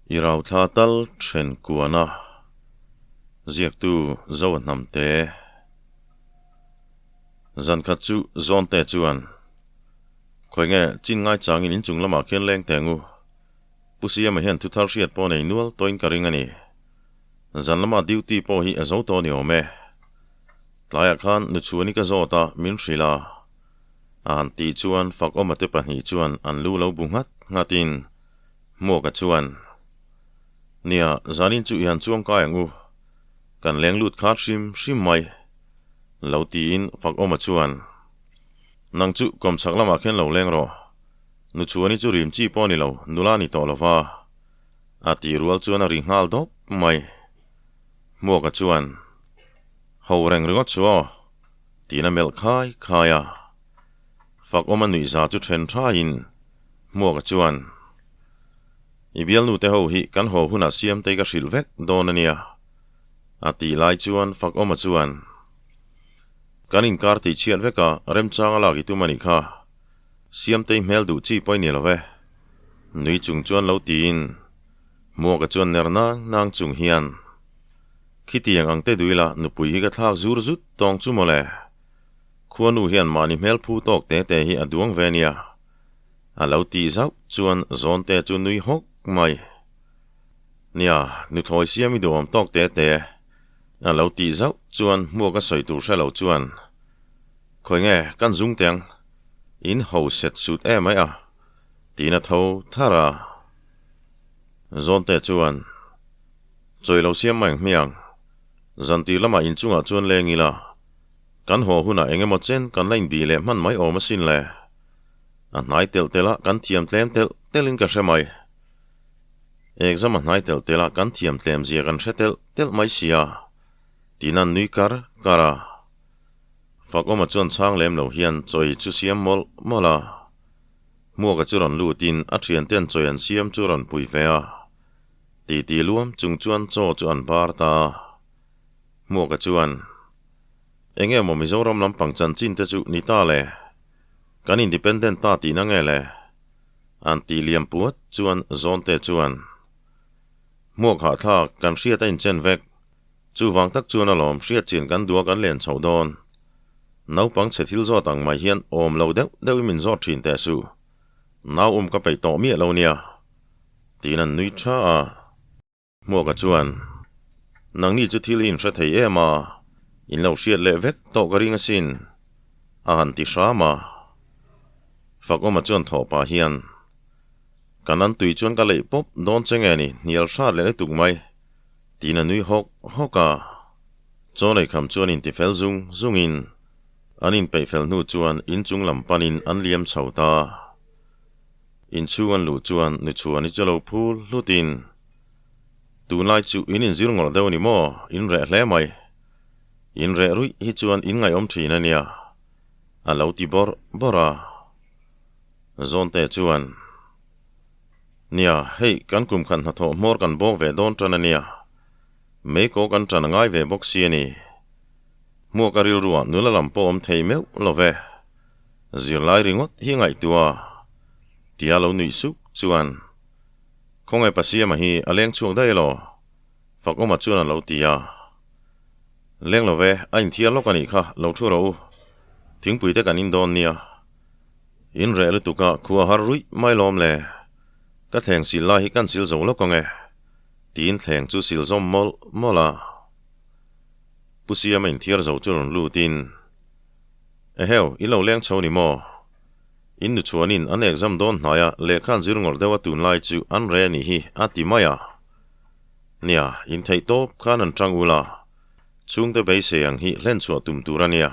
I rauthla tal then kuana ziaktu Zoa Hnamte. Zan khat chu Zawnte chuan, Khawi nge chin ngai changin inchung lamah khian leng teng u. Pu Siama hian thu thar hriat pawh nei nual tawhin ka ring a ni. Zan lama duty pawh hi a zo tawh ni awm e. Tlaiah khan Nuchhuani ka zawt a, min hrilh a. A han tih chuan Fakawma te pahnih chuan an lu lo bu nghat nghatin Hmuaka chuan, Nia, zanin chu i han chuang kai ang u. Kan leng lut khat hrim hrim mai. Lo tiin Fakawma chuan, Nang chu kawmchhak lamah khian lo leng rawh. Nuchhuani chu rim chi pawh ni lo, nula ni tawh lo va. A tih rual chuan a ri nghal dawp mai. Hmuaka chuan, Ho reng ringawt chu aw, tiin a melh khai khai a. Fakawma nuihza chu then thaiin Hmuaka chuan, I bialnu te ho hi kan haw hunah siamtei ka hrilh vek dawn a nia, a tih lai chuan Fakawma chuan, Kan inkar tih chhiat vek a, remchang a lak i tum a nih kha. Siamtei hmel duh chi pawh i ni lo ve. Nui chung chuan lo tiin Hmuaka chuan ner nang nang chung hian, Khitiang ang te duila nupui hi ka thlak zur zut tawng chu mawle. Khuanu hian mahni hmel phu tawk te te hi a duang ve nia. A lo tih zauh chuan Zawnte chu nui hawk mai. Nia, nuthlawi siam i duhawm tawk te te. A lo tih zauh chuan Hmuaka sawi tur hre lo chuan, Khawi nge kan zung teng? In ho set sut em ai a, tiin a tho thar a. Zawnte chuan, Chawi lo siam mai ang hmiang, zantir lamah inchungah chuan leng ila, kan haw hunah eng emaw chen kan la inbih leh hman mai awm asin le. A hnai telh telh a kan thiam tlem telh telhin ka hre mai. Exam a hnai telh telh a kan thiam tlem zia kan hre telh telh mai sia, tiin an nui kar kar a. Fakawma chuan chhang lem lo hian chawi chu siam mawlh mawlh a. Hmuaka chu rawn lutin a thianten chawi an siam chu rawn pui ve a. Titi luam chung chuan chaw chu an bar ta a. Hmuaka chuan, Eng emaw Mizoram lampang chanchin te chu ni ta le? Kan independent ta tihna nge le? An tih liam puat chuan Zawnte chuan, Hmuak hahthlak kan hriat a inchen vek. Chuvang tak chuan alawm hriat chin kan duh a kan len chhoh dawn. Naupang chhe thil zawt ang mai hian awm lo deuh deuhin min zawt thin teh suh. Nau um ka peih tawh miah lo nia. Tiin an nui tha a. Hmuaka chuan, Nangni chu thil hi in hre thei em a, in lo hriat leh vek tawh ka ring asin, a han ti hram a. Fakawma chuan thawh pah hian, Kan an tui chuan ka leih pawp dawn che nge ni, hnial hrat leh lutuk mai. Tiin a nui hawk hawk a. Chaw nei kham chuan intifel zung zungin an inpeih fel hnu chuan inchung lam panin an liam chho ta. Inchhung an luh chuan Nuchhuani chu lo phul hlutin, Tunlai chu in inzir ngawrh deuh a ni maw? In reh hle mai. In reh ruih hi chuan in ngaihawm thin a nia, a lo ti bawrh bawrh a. Zawnte chuan. Nia, hei kan kum khat hnathawh hmawr kan bawk ve dawn tan a nia. Meikaw kan tan a ngai ve bawk si a ni. Hmuak a rilruah nula lam pawh awm thei meuh lo ve. Zirlai ringawt hi ngaihtuah tia lo nuih suk chuan Khawngaih Pasiama hi a leng chhuak daih elaw? Fakawma chuan a lo ti a. Leng lo ve, a inthiar lawk a nih kha, lo thu rawh u. Thingpui te kan in dawn nia. In reh lutuk a, khua har ruih mai lawm le. Ka thleng sil lai hi kan sil zo lawk ang e. Tiin thleng chu sil zawm mawlh mawlh a. Pu Siama inthiar zo chu rawn lutin, Eheu, i lo leng chho ni maw? In nu chuanin an exam dawn hnai a, lehkha an zir ngawrh deuh a tunlai chu an re a nih hi, a ti mai a. Nia, in theih tawp khan an tang ul a, chhungte beisei ang hi hlen chhuah tum tur a nia.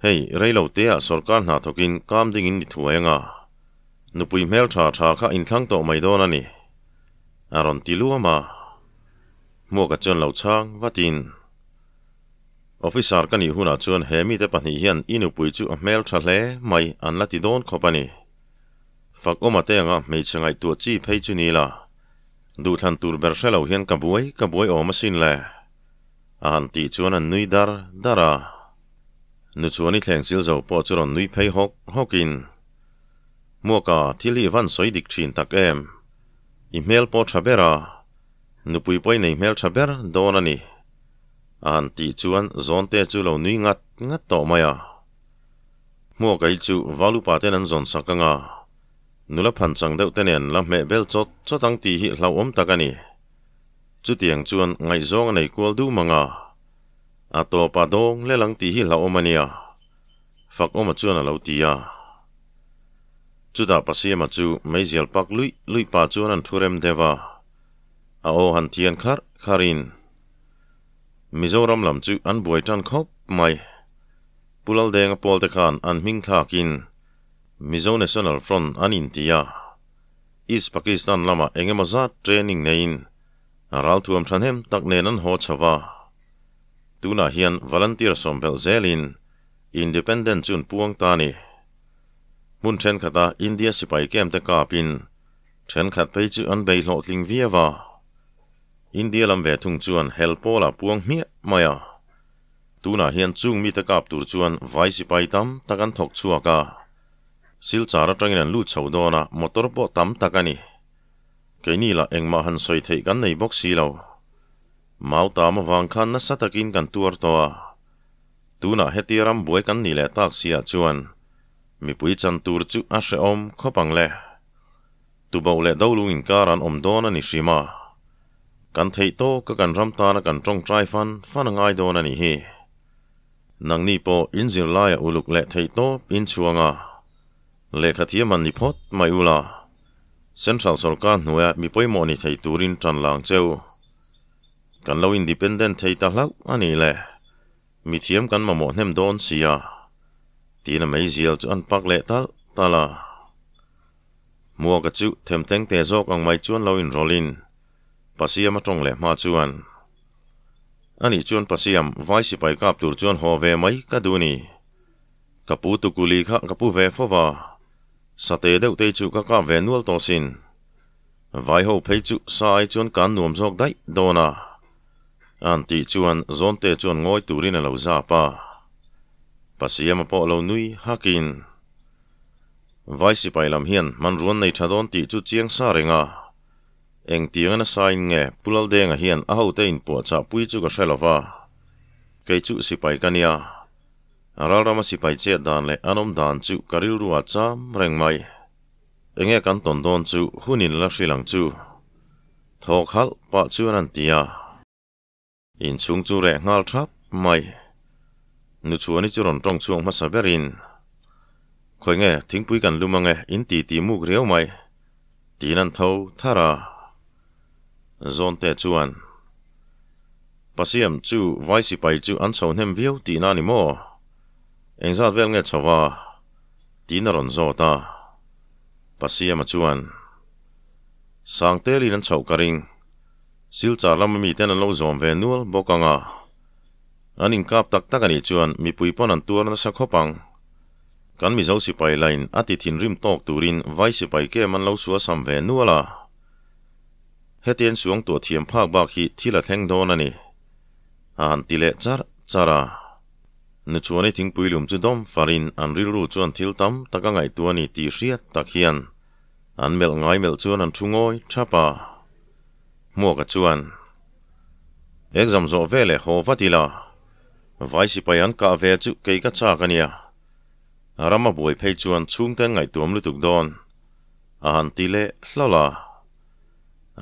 Hei, reilo teah sawrkar hna thawkin kam ding in ni thuai anga, nupui hmel tha tha kha inthlang tawh mai dawn a ni, a rawn ti luam a. Hmuaka chuan lo chhang vatin, Officer ka nih hunah chuan he mite pahnih hian i nupui chu a hmel tha hle mai an la ti dawn khawp a ni. Fakawma te anga hmeichhe ngaihtuah chi phei chu ni la, duhthlan tur ber hre lo hian ka buai ka buai awm asin le, a han tih chuan an nui dar dar a. Nu chuan i thleng sil zo pawh chu rawn nui phei hawk hawkin, Hmuaka, thil hi i van sawi dik thin tak em? I hmel pawh tha ber a, nupui pawh i nei hmel tha ber dawn a ni. A han tih chuan Zawnte chu lo nui ngat ngat tawh mai a. Hmuaka hi chu Valupa ten an zawn sak ang a, nula phan chang deuh te nen la hmeh bel chawt chawt ang tih hi hlauhawm tak a ni. Chutiang chuan ngaihzawng a nei kual dum ang a, a tawpa dawng lel ang tih hi hlauhawm a nia. Fakawma chuan a lo ti a. Chutah Pasiama chu meizial pak luih luih pah chuan an thu rem deuh a, a aw han thian kharh kharhin Mizoram lam chu an buai tan khawp mai. Pu Laldenga pawl te khan an hming thlakin Mizo National Front an inti a, East Pakistan lamah eng emaw zat training neiin ralthuam thahnem tak nen an haw chho a. Tunah hian volunteer sawmbelh zelin Independent chu an puang ta a ni. Hmun thenkhatah India sipai camp te kapin thenkhat phei chu an bei hlawhtling viau a. India lam ve thung chuan hel pawlah puang hmiah mai a. Tunah hian chung mite kap tur chuan vai sipai tam tak an thawk chhuak a. Silchar atangin an lut chho dawn a, motor pawh tam tak a ni. Keini lah engmah han sawi theih kan nei bawk si lo. Mau tam avang khan nasa takin kan tuar tawh a. Tunah hetia ram buai kan nih leh tak siah chuan mipui chan tur chu a hrehawm khawp ang le. Tuboh leh Dolung inkar an awm dawn a ni hrim a. Kan theih tawk a kan ram tana kan tawngtai fan fan a ngai dawn a nih hi. Nangni pawh in zirlaia uluk leh theih tawp in chhuang a. Lehkha thiam an ni phawt mai ula. Central sorkar hnuaia mi pawimawh ni thei turin tan lang cheu. Kan lo independent thei ta hlauh a nih le. Mithiam kan mamawh hnem dawn sia. Tiin a meizial chu an pak leh talh talh a. Hmuaka chu themteng te zawk ang mai chuan lo inrawlhin Pasiam a tawng leh hma chuan, Anih chuan Pasiam, vai sipai kap tur chuan haw ve mai ka duh ni. Ka pu tukuli kha ka pu ve fo va, sate deuh te chu ka kap ve nual tawh sin. Vai ho phei chu sa ai chuan kan nuam zawk daih dawn a. An tih chuan Zawnte chuan ngawi turin a lo zap a. Pasiama pawh lo nui hakin, Vai sipai lam hian hmanruan nei tha dawn tih chu chiang sa reng a. Engtiang a nasain nge Pu Laldenga hian a hote inpuahchah pui chu ka hre lo va. Kei chu sipai ka nia. Ralrama sipai chet dan leh an awm dan chu ka rilru ah cham reng mai. Enge kan tawn dawn chu hunin la hrilh ang chu. Thawk halh pah chuan an ti a. Inchhung chu reh nghal thap mai. Nuchhuani chu rawn tawng chhuak hmasa berin, Khawi nge thingpui kan lum ange in ti ti muk riau mai, tiin an tho thar a. Zawnte chuan, Pasiam chu vai sipai chu an chho hnem viau tihna a ni maw? Engzat vel nge chho va? Tiin a rawn zawt a. Pasiama chuan, Sangtelin an chhoh ka ring. Silchar lama miten an lo zawm ve nual bawk ang a, an inkap tak tak a nih chuan mipui pawn an tuar nasa khawp ang. Kan Mizo sipai lain a ti thinrim tawk turin vai sipai kem an lo suasam ve nual a. Hetiang suangtuah thiam phak bak hi thil a thleng dawn a ni, a han ti leh charh charh a. Nuchuani thingpui lum chu dawm farin an rilru chuan thil tam tak a ngaihtuah a ni tih hriat tak hian an melh ngai melh chuan an thu ngawi thap a. Hmuaka chuan, Exam zawh ve leh haw vat ila, vai sipai an kah ve chu kei ka chak a nia. Ram a buai phei chuan chhungten ngaihtuam lutuk dawn, a han ti leh hlawlh a.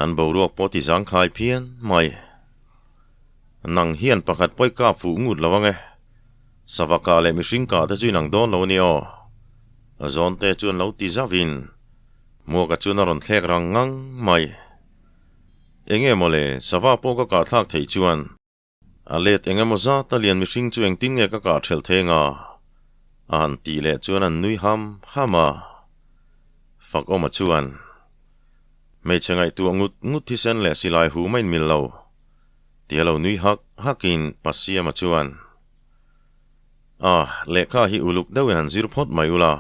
An boruak pawh ti zangkhai phian mai. Nang hian pakhat pawi kap fuh ngut lo ang e. Sava kah leh mihring kah te chu inang dawn lo a ni aw. Zawnte chuan lo ti zauhin. Hmuaka chuan a rawn thlek rang ngang mai. Enge maw le, sava pawh ka kah thlak theih chuan a let eng emaw zat a lian mihring chu engtin nge ka kah ṭhelh theng a? A han tih leh chuan an nui ham ham a. Fakawma chuan, Hmeichhe ngaihtuah ngut ngut thisen leh silai hu mai mil lo, tia lo nui hak hakin Pasiama chuan, Ah, lehkha hi uluk deuhin han zir phawt mai ula.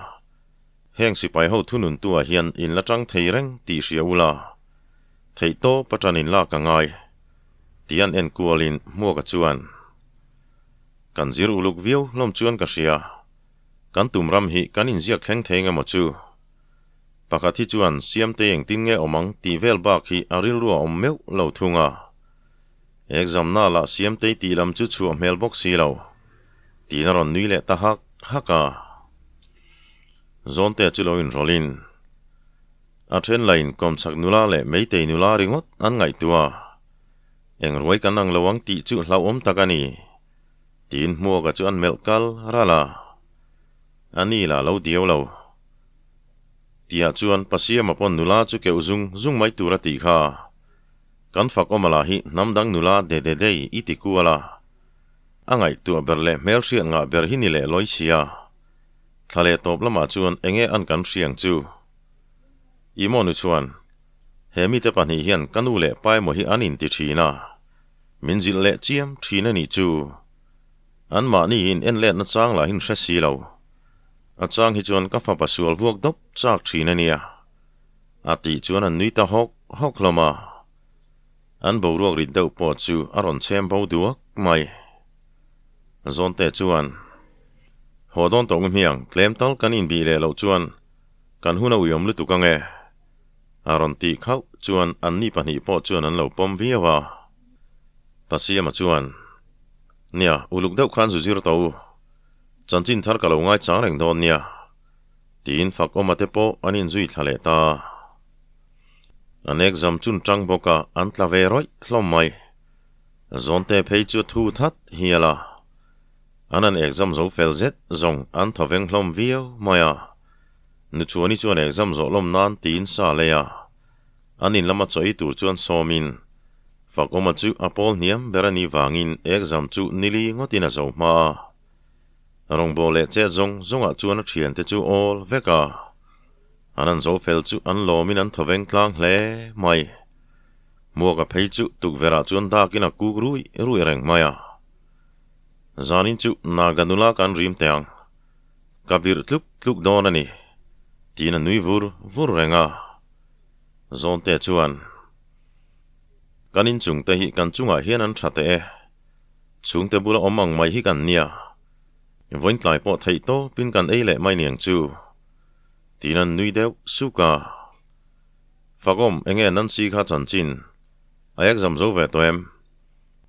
Heng sipai ho thununtuah hian in la tang thei reng tih hria ula, theih tawp a tan in lak a ngai, tih an en kualin Hmuaka chuan, Kan zir uluk viau hlawm chuan ka hria, kan tum ram hi kan inziak thleng thei eng emaw chu? Pakhat hi chuan Siamtei engtin nge awm ang tih vel bak hi a rilru a awm meuh lo thung a. Exam na lah Siamtei tih lam chu chhuah hmel bawk si lo. Tiin a rawn nui leh ta hak hak a. Zawnte chu lo inrawlhin a then lain kawmchhak nula leh Meitei nula ringawt an ngaihtuah a. Eng ruai kan ang lo ang tih chu hlauhawm tak a ni. Tiin Hmuaka chu an melh kal ral a. A ni lah lo diau lo. Tihah chuan Pasiama pawn nula chu keuh zung zung mai tur a tih kha. Kan fak awm ala hi hnam dang nula de de dei i ti kual a. A ngaihtuah ber leh hmelhriat ngah ber hi ni leh lawi sia. Thla leh tawp lamah chuan enge an kan hriang chu? I maw nu chuan, He mite pahnih hian ka nu leh pa emaw hi an inti thin a, min zilh leh chiam thin a nih chu. Anmahni hi in en letna chang lah hin hre si lo. A chang hi chuan ka fapa sual vuak dawp chak thin a nia. A tih chuan an nui ta hawk hawk hlawm a. An boruak rit deuh pawh chu a rawn chhem bo duak mai. Zawnte chuan, Haw dawn tawh ngu hmiang, tlem tal kan inbih leh loh chuan kan hun a uiawm lutuk ang e. A rawn tih khauh chuan anni pahnih pawh chuan an lo pawm viau a. Pasiama chuan, Nia, uluk deuh khan zu zir tawh u. Chanchin thar ka lo ngai chang reng dawn nia. Tiin Fakawma te pawh an inzui thla leh ta. An exam chun tang bawk a, an tla ve rawih hlawm mai. Zawnte phei chu a thu that hial a. An an exam zo fel zet zawng an thaw veng hlawm viau mai a. Nuchuani chuan exam zawh lawm nan tiin sa lei a. An in lama chaw ei tur chuan sawmin Fakawma chu a pawl hniam ber a nih vangin exam chu nili ngawtin a zo hma a. Rawngbawh leh chet zawng zawngah chuan a thiante chu awl vek a. An an zo fel chu an lawmin an thaw veng tlang hle mai. Hmuaka phei chu tukverhah chuan dakin a kuk rui rui reng mai a. Zanin chu Naga nula kan rim teh ang. Ka birh tluk tluk dawn a ni, tiin a nui vur vur reng a. Zawnte chuan, Kan inchungte hi kan chungah hian an tha teh e. Chhungte bula awm ang mai hi kan nia. Vawiintlai pawh theih tawpin kan ei leh mai niang chu, tiin an nui deuh suk a. Fakawm, enge Nancy kha chanchin? A exam zo ve tawh em?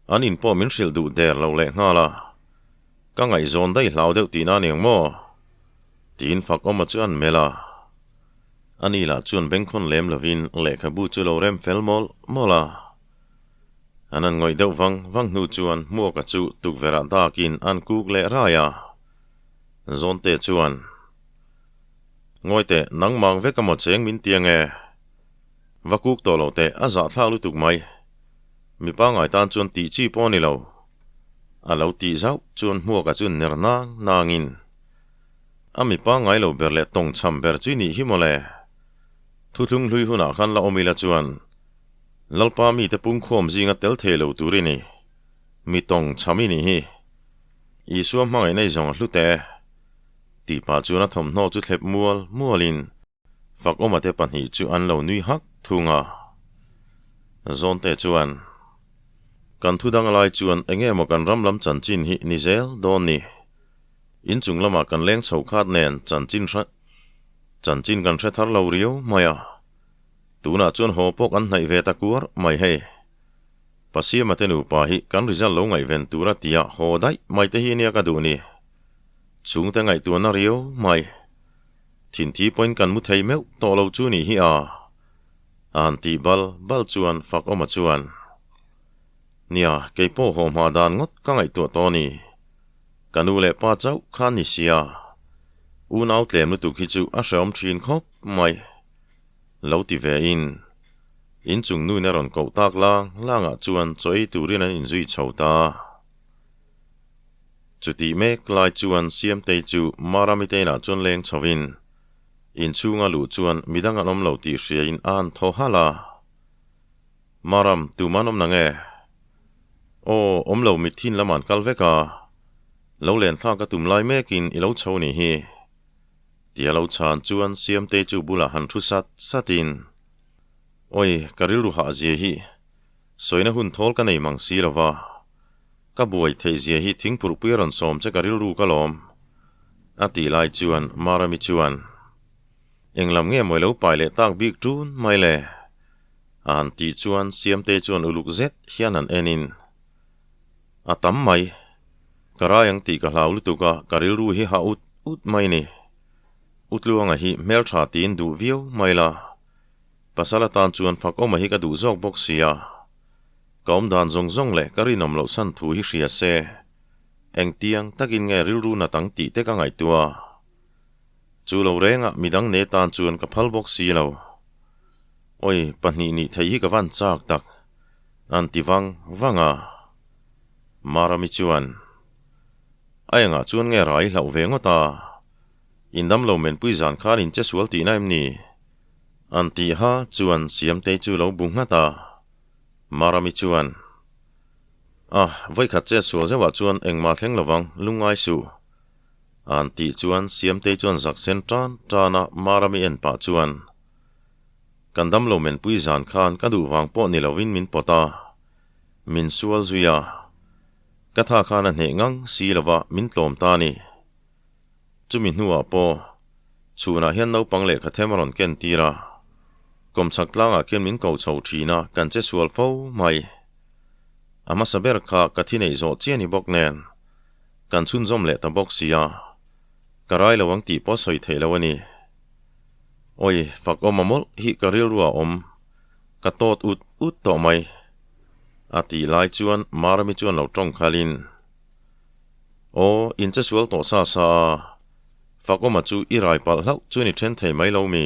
An in pawh min hrilh duh der lo leh nghal a. Ka ngaihzawn daih hlau deuh tihna aniang maw? Tiin Fakawma chu an melh a. Ani lah chuan bengkhawn lem lovin lehkhabu chu lo rem fel mawlh mawlh a. An han ngawih deuh vang vang hnu chuan Hmuaka chu tukverhah dakin an kuk leh rai a. Zawnte chuan, Ngawi teh, nangmang vek amaw cheng min ti ange? Va kuk tawh lo teh, a zahthlak lutuk mai. Mi pangngai tan chuan tih chi pawh a ni lo. A lo tih zauh chuan Hmuaka chu ner nang nangin, A mi pangngai lo ber leh tawngchham ber chu i nih hi mawle. Thuthlung hlui hunah khan la awm ila chuan Lalpa mite pungkhawm zinga tel thei lo tur i ni. Mi tawng chham i nih hi. Isua hmangaihna i zawng a hlu teh e. Tih pah chuan a thawmhnaw chu thlep mual mualin Fakawma te pahnih chu an lo nui hak thung a. Zawnte chuan, Kan thu dang lai chuan enge maw kan ram lam chanchin hi ni zel dawn ni. Inchung lamah kan leng chho khat nen chanchin hra chanchin kan hre thar lo riau mai a. Tunah chuan haw pawh kan hnaih ve ta kuar mai hei. Pasiama te nupa hi kan result lo ngaihven tur a tia haw daih mai te hi nia ka duh ni. Chhungte ngaihtuahna riau mai. Thinthi pawhin kan mu thei meuh tawh lo chu nih hi a. A han tih bal bal chuan Fakawma chuan, Nia, kei pawh haw hma dan ngawt ka ngaihtuah tawh a ni. Ka nu leh pa chauh kha ni sia. Unau tlem lutuk hi chu a hrehawm thin khawp mai. Lo ti ve in, inchung nuin a rawn koh tak lang langah chuan chaw ei turin an inzui chho ta. Chutih mek lai chuan Siamtei chu Marami te inah chuan leng chho in, inchhunga luh chuan midang an awm lo tih hria in a han thaw halh a. Maram, tumah an awm nang e? Aw, awm lo mitthin lamah an kal vek a, lo len thlak a tum lai mekin i lo chho nih hi. Tia lo chhan chuan Siamtei chu bulah han thu sat satin, Awi, ka rilru hah zia hi, sawina hun thawl ka nei mang si lova, ka buai theih zia hi thingphurhpui a rawn sawm che ka rilru ka lawm, a tih lai chuan Marami chuan, Englam nge maw i lo pai leh tak bik ṭun mai le? A han tih chuan Siamtei chuan uluk zet hian han en in, A tam mai. Ka rai ang tih ka hlau lutuk a, ka rilru hi ha ut ut mai ni. Utluanga hi hmelṭha tiin duh viau mai la. Pasal atan chuan Fakawma hi ka duh zawk bawk sia. Ka awmdan zawng zawng leh ka rinawm loh san thu hi hria se, engtiang takin nge rilru nat ang tih te ka ngaihtuah. Chu lo rengah midang ne tan chuan ka phal bawk si lo. Oi, pahnih nih theih hi ka van chak tak, an ti vang vang a. Marami chuan, A engah chuan nge rai hlauh ve ngawt a? In damlo menpui zan khan in che sual tihna em ni? An tiha chuan Siamtei chu lo bu nghat a. Marami chuan, A, vawikhat che sual zeuhah chuan engmah thleng lovang, lungngai suh. An tih chuan Siamtei chuan zak sen tan tan a Marami en pah chuan, Kan damlo menpui zan khan ka duh vang pawh ni lovin min pawt a, min sual zui a. Ka tha khan a hneh ngang si lova min tlawm ta a ni. Chumi hnuah pawh chhunah hian naupang lehkha them a rawn ken tir a, kawmchhak tlangah khian min ko chho thin a, kan che sual fo mai. A hmasa ber kha ka thi neih zawh chiah ni bawk nen kan chhunzawm leh ta bawk sia, ka rai lo ang tih pawh sawi theih lo a ni. Awi, fak awm a mawlh hi ka rilru a awm, ka tawt ut ut tawh mai. A tih lai chuan Marami chuan lo tawng khalin, Aw, in che sual tawh sa sa a, fak awma chu i rai palh hlauh chuan i then thei mai lo mi?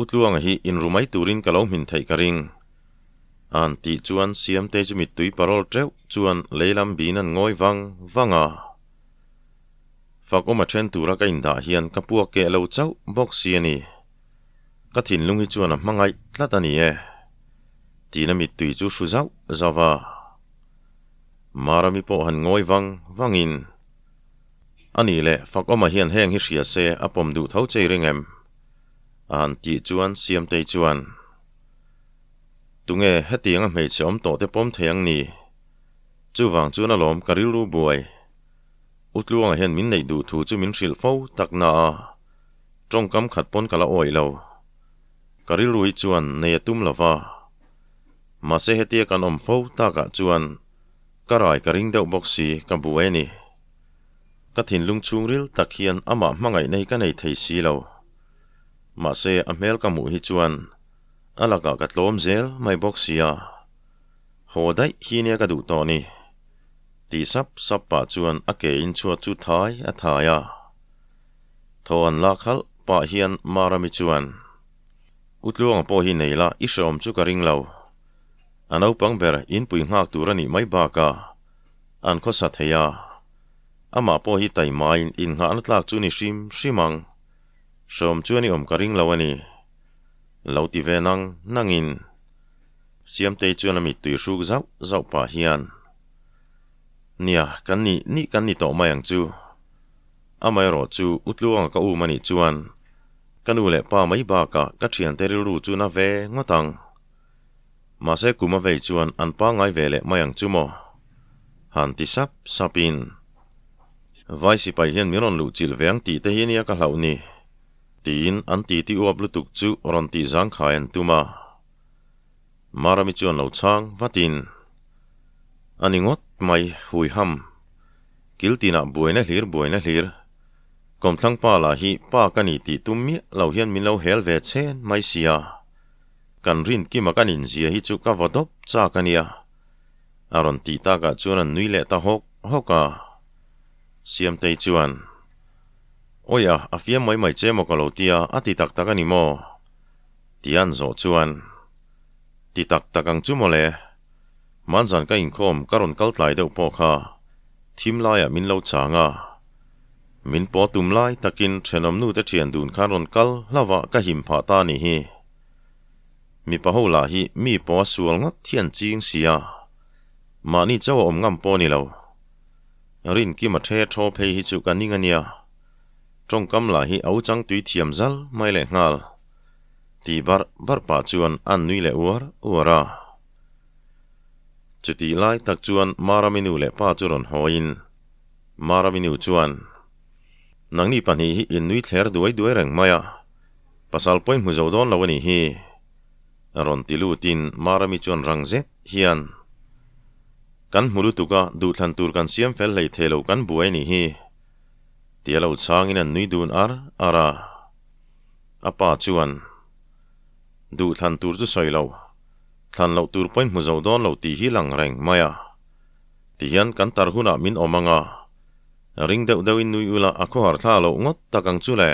Utluanga hi inru mai turin ka lo hmin theih ka ring. An tih chuan Siamtei chu mittui parawl teuh chuan leilam bin an ngawi vang vang a. Fakawma then tura ka indah hian ka puak keh lo chauh bawk si a ni. Ka thinlung hi chuan a hmangaih tlat a ni e. Tiin a mittui chu hru zauh zauh a. Marami pawh han ngawi vang vangin, A nih leh, Fakawma hian heng hi hria se a pawm duh tho chei ring em? A han tih chuan Siamtei chuan, Tunge hetianga hmeichhe awm tawh te pawm thei ang ni? Chuvang chuan alawm ka rilru buai. Utluanga hian min neih duh thu chu min hrilh fo tak na a, tawngkam khat pawn ka la awih lo. Ka rilru hi chuan nei a tum lo va. Mahse hetia kan awm fo takah chuan ka rai ka ring deuh bawk si ka buai a ni. Ka thinlung chhungril tak hian amah hmangaihna hi ka nei thei si lo. Mahse a hmel ka hmuh hi chuan a lakah ka tlawm zel mai bawk sia, haw daih hi nia ka duh tawh ni. Ti sap sap pah chuan a ke in chhuat chu thai a thai a. Thaw an lak halh pah hian Marami chuan, U Tluanga pawh hi nei la, i hreawm chu ka ring lo. A naupang ber inpui nghak tur a nih mai bakah an khawsa thei a, amah pawh hi taimain innghahna tlak chu ni hrim hrim ang. Hreawm chuan i awm ka ring lo a ni. Lo ti ve nang nangin. Siamtei chuan a mittui hruk zauh zauh pah hian, Nia, kan nih nih kan ni tawh mai ang chu. Amaherawh chu Utluanga ka um a nih chuan ka nu leh pa mai bakah ka thiante rilru chu na ve ngawt ang. Mahse kum a vei chuan an pangngai ve leh mai ang chu maw? Han ti sap sapin, Vai sipai hian min rawn luh chilh ve ang tih te hi nia ka hlauh ni. Tiin an titi uap lutuk chu rawn tih zangkhai an tum a. Marami chuan lo chhang vatin, A ni ngawt mai, hui ham. Kil tinah buaina hlir buaina hlir. Kawmthlang pa lah hi pa ka ni tih tum miah lo hian min lo hel ve chhen mai sia. Kan rin kima kan inzia hi chu ka vaw dawp chak a nia. A rawn tih takah chuan an nui leh ta hawk hawk a. Siamtei chuan. Awi a, a fiam mai mai che maw ka lo tia, a ti tak tak a ni maw? Ti an zawh chuan, Ti tak tak ang chu mawle. Hmanzan ka inkhawm ka rawn kal tlai deuh pawh kha thim laiah min lo chang a. Min paw tum lai takin thenawmnu te thian dun khan rawn kal hlauh a ka him phah ta a nih hi. Mipa ho lah hi mi pawh a sual ngawt thian ching sia, mahni chauh a awm ngam pawh a ni lo. Rinkima the thaw phei hi chu ka ning a nia. Tawngkam lah hi a u chang tui thiam zal mai leh nghal. Ti barh barh pah chuan an nui leh uar uar a. Chutih lai tak chuan Marami nu leh pa chu rawn hawiin Marami nu chuan, Nangni pahnih hi in nui thler duai duai reng mai a. Pasal pawhin hmu zo dawn lo a nih hi. Rawn ti lutin Marami chuan rang zet hian, Kan hmu lutuk a, duhthlan tur kan siam fel hlei thei lo kan buai a nih hi. Tia lo changin an nui dun ar ar a. A pa chuan, Duhthlan tur chu sawi lo, thlan loh tur pawhin hmu zo dawn lo tih hi lang reng mai a. Tihian kan tar hunah min awm ang a, ring deuh deuhin nui ula a khawhar thla loh ngawt tak ang chu le.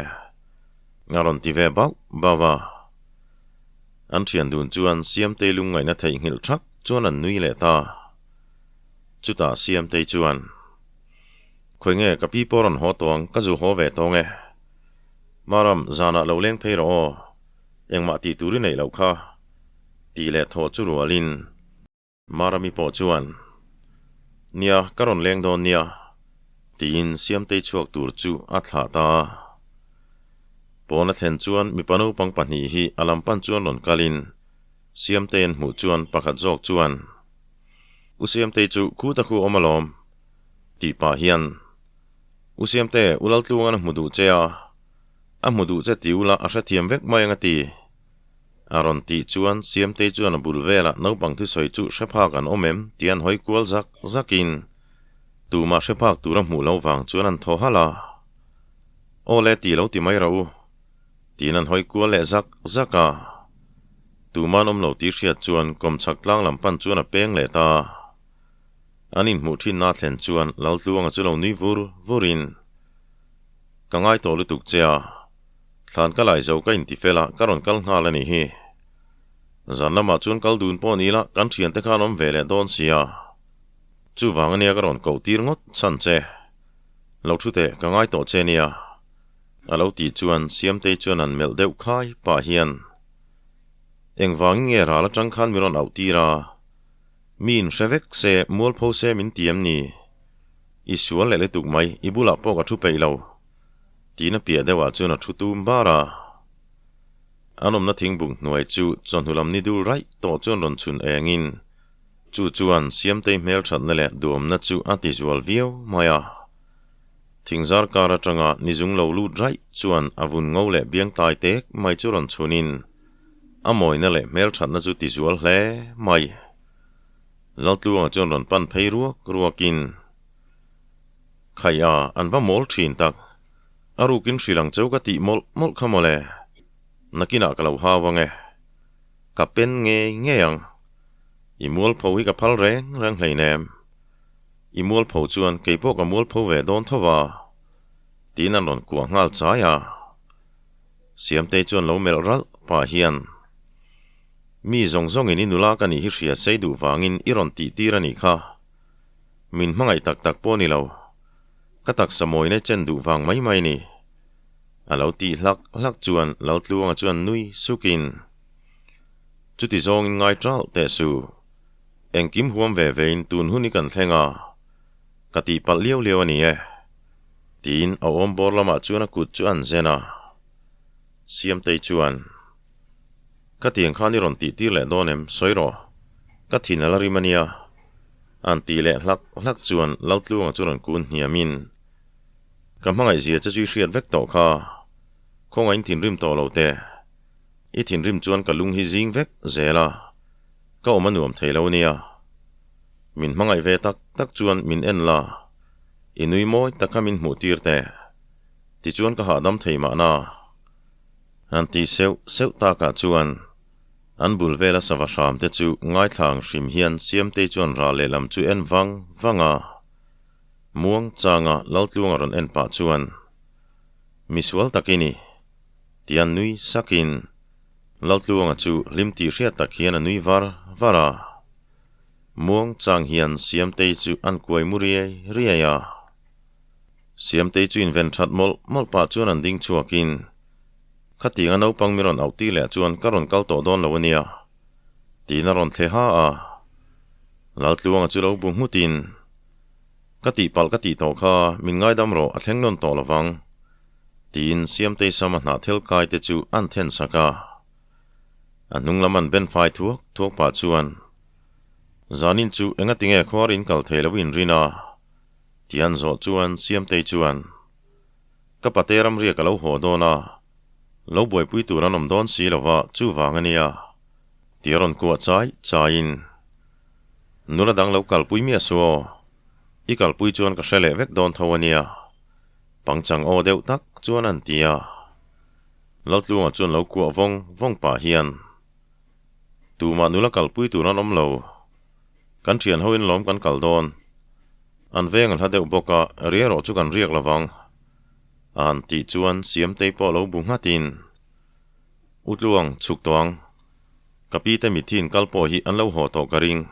A rawn ti ve bauh bauh a. An thian dun chuan Siamtei lungngaihna theihnghilh thak chuan an nui leh ta. Chutah Siamtei chuan, Khawi nge ka pi pawh rawn haw tawh ang, ka zu haw ve tawng e. Maram, zanah lo leng phei rawh aw, engmah tih tur i neih loh kha, tih leh thawh chu rualin. Marami pawh chuan, Nia, ka rawn leng dawn nia, tiin Siamtei chhuak tur chu a thlah ta a. Pawn a thlen chuan mipa naupang pahnih hi a lam pan chuan rawn kalin Siamtei an hmuh chuan pakhat zawk chuan, U Siamtei chu khuta khu awm alawm, tih pah hian, U Siamte, U Laltlungan a hmu duh che a, a hmu duh che ti ula a hrethiam vek mai ang a ti. A rawn tih chuan Siamtei chuan a bul velah naupang thusawi chu hre phak an awm em tih an hawi kual zak zakin tumah hre phak tura hmuh loh vang chuan an thaw halh a. Aw le ti lo ti mai rawh u tiin an hawi kual leh zak zak a. Tuman awm lo tih hriat chuan kawmchhak tlang lam pan chuan a peng leh ta. An inhmuh thinna thlen chuan Laltluanga chu lo nui vur vurin Ka ngai tawh lutuk che a. Thlan ka lai zo ka inti fel a, ka rawn kal nghal a nih hi. Zan lamah chuan kal dun pawh ni ila, kan thiante khan awm ve leh dawn sia. Chuvang ania ka rawn koh tir ngawt chhan che. Lo thu teh, ka ngai tawh che nia. A lo tih chuan Siamtei chuan an melh deuh khai pah hian, Engvangin nge ral atang khan mi rawn auh tir a? Mi inhre vek se, mualpho se min ti em ni? I sual leh lutuk mai, i bulah pawh ka thu peih lo. Tiin a piah deuhah chuan a thu tum bar a. An awmna thingbuk hnuai chu chawhnu lam ni dul raih tawh chuan rawn chhun engin chu chuan Siamtei hmelthatna leh duamna chu a ti zual viau mai a. Thingzar kar atanga ni zung lo lut raih chuan a vun ngo leh biang tai tek mai chu rawn chhunin a mawina leh hmelthatna chu ti zual hle mai. Laltluanga chuan rawn pan phei ruak ruakin. Khai a, an va mawl thin tak. A rukin hrilh ang cheu ka tih mawlh mawlh kha mawle. Nakinah ka lo hau ang e. Ka pen ngei ngei ang. I mualpho hi ka phal reng reng hleinem. I mualpho chuan kei pawh ka mualpho ve dawn tho va. Tiin an rawn kuah nghal chai a. Siamtei chuan lo melh ralh pah hian, Mi zawng zawngin i nula ka nih hi hria sei duh vangin i rawn tih tir a nih kha. Min hmangaih tak tak pawh ni lo. Ka taksa mawina chen duh vang mai mai ni. A lo tih hlak hlak chuan Laltluanga chuan nui sukin, Chuti zawngin ngai ṭalh teh su. Engkim huam ve vein tun hun i kan thleng a, ka tihpalh liau liau a ni e. Tiin a awm bawr lamah chuan a kut chu an zen a. Siamtei chuan, Ka tiang khan i rawn tihtir leh dawn em? Sawi rawh. Ka thin a la rim a nia. An tih leh hlak hlak chuan Laltluanga chu rawn kun hniamin, Ka hmangaih zia che chu i hriat vek tawh kha. Khawngaih in thinrim tawh lo teh. I thinrim chuan ka lung hi zing vek zel a, ka awm a nuam thei lo nia. Min hmangaih ve tak tak chuan min en la, i nui mawi tak kha min hmuh tir teh. Tichuan ka hahdam thei mahna. An tih seuh seuh takah chuan an bul vela sava hram te chu ngaithla ang hrim hian Siamtei chuan ral lehlam chu en vang vang a. Muang changa Laltluanga rawn en pah chuan, Misual tak i ni, tia nui sakin Laltluanga chu hlim tih hriat tak hian a nui var var a. Muang chang hian Siamtei chu an kuai mu riai riai a. Siamtei chu inven that mawlh mawlh pah chuan an ding chhuakin, Khatianga naupang mi rawn auh tir leh chuan ka rawn kal tawh dawn lo a nia, tiin a rawn thle ha a. Laltluanga chu lo bu nghutin, Ka tihpalh ka tih tawh kha, min ngaidam rawh, a thleng nawn tawh lovang, tiin Siamtei sama hnah thel kai te chu an then sak a. A hnung lam an ben fai thuak thuak pah chuan, Zanin chu engatinge khuar in kal thei lo inrin a? Tian zawh chuan Siamtei chuan, Ka pate ramriak a lo haw dawn a, Lo buaipui tur an awm dawn si lo va, chuvang a nia. Ti a rawn kuah chai chaiin, Nula dang lo kalpui miah suh aw. I kalpui chuan ka hre leh vek dawn tho a nia. Pangchang aw deuh tak chuan an ti a. Laltlunga chuan lo kuah vawng vawng pah hian, Tumah nula kalpui tur an awm lo. Kan thian hoin lawm kan kal dawn. An veng a hla deuh bawk a, riarawh chu kan riak lovang. A han tih chuan Siamtei pawh lo bu nghatin, U Tluang, chhuk tawh ang. Ka pi te mitthi in kal pawh hi an lo haw tawh ka ring.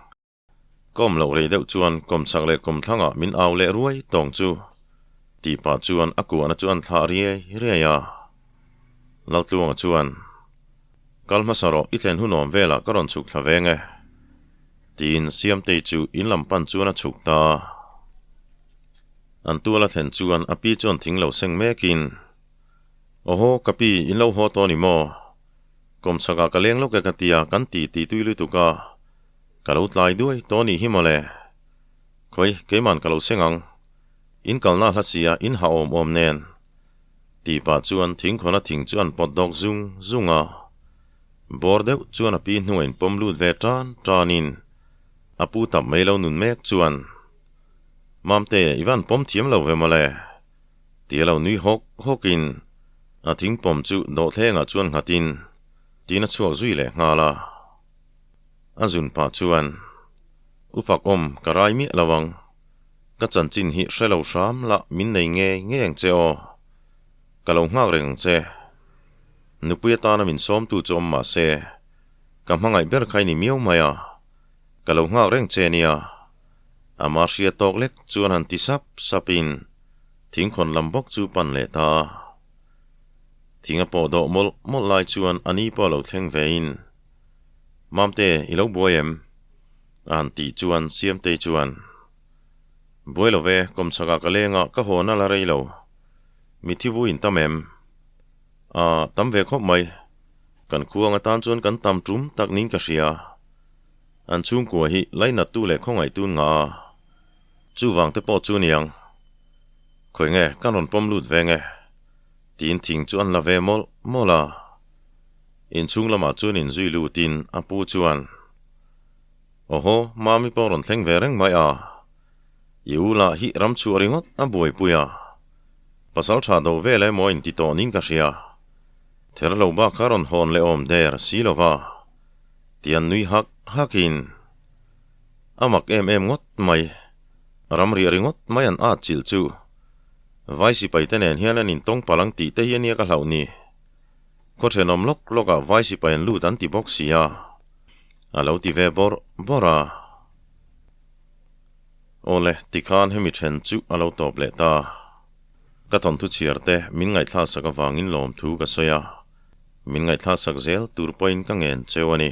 Ka awm loh rei deuh chuan kawmchhak leh kawmthlangah min au leh ruai tawng chu tih pah chuan a kuahna chu an thlah riai riai a. Laltluanga chuan, Kal hmasa rawh, i thlen hunawm velah ka rawn chhuk thla veng e. Tiin Siamtei chu in lam pan chuan a chhuk ta a. An tual a thlen chuan a pi chuan thing lo seng mekin, Awhaw, ka pi, in lo haw tawh a ni maw? Kawmchhakah ka leng lawk e ka tia, kan ti ti tui lutuk a. Ka lo tlai duai tawh a nih hi mawle. Khawi, keiman ka lo seng ang. In kalna hla sia, in ha awm awm nen. Tih pah chuan thingkhawna thing chu an pawt dawk zung zung a. Bawr deuh chuan a pi hnuaiin pawm lut ve tan tanin a pu tap mai lo nun mek chuan, Mamte, i van pawm thiam lo ve mawle? Ti a lo nui hawk hawkin a thing pawm chu dawhthlengah chuan nghatin tiin a chhuak zui leh nghal a. A zun pah chuan, U Fakawm, ka rai miah lo ang. Ka chanchin hi hre lo hram la min nei ngei ngei ang che aw. Ka lo nghak reng ang che. Nupui atana min sawmtu chu awm mah se, ka hmangaih ber kha i ni miau mai a, ka lo nghak reng che nia. Ama hria tawk lek chuan han ti sap sapin thingkhawn lam bawk chu pan leh ta a. Thing a pawh dawh mawlh mawlh lai chuan a ni pawh a lo thleng vein, Mamte, i lo buai em? A han tih chuan Siamtei chuan, Buai lo ve, kawmchhakah ka leng a, ka haw nalh a rei lo. Mithi vui in tam em? Aaa, tam ve khawp mai. Kan khuang atan chuan kan tam tum tak niin ka hria. An chhungkua hi lainattu leh khawngaihtu ngah a, chuvang te pawh chu niang. Khawi nge, kan rawn pawm lut ve nge? Tiin thing chu an la ve mawlh mawlh a. Inchhung lamah chuan inzui lutin a pu chuan, Awhaw, Mami pawh rawn thleng ve reng mai a. I u lah hi ram chhuah ringawt a buaipui a. Pasal tha do vel emaw inti tawh ning ka hria. Ther lo bak kha rawn hawn leh awm der si lo va. Tian nui hak hakin a mak em em ngawt mai. Ram riah ringawt mai an at chilh chu. Vai sipai te nen hian an intawng palh ang tih te hi ania ka hlauh ni. Khaw thenawm lawk lawkah vai sipai an lut an ti bawk si a. A lo ti ve bawrh bawrh a. Awle, tikhan hemi then chu a lo tawp leh ta. Ka thawnthu chhiar te min ngaihthlaksak avangin lawmthu ka sawi a, min ngaihthlaksak zel tur pawhin ka ngen cheu a ni.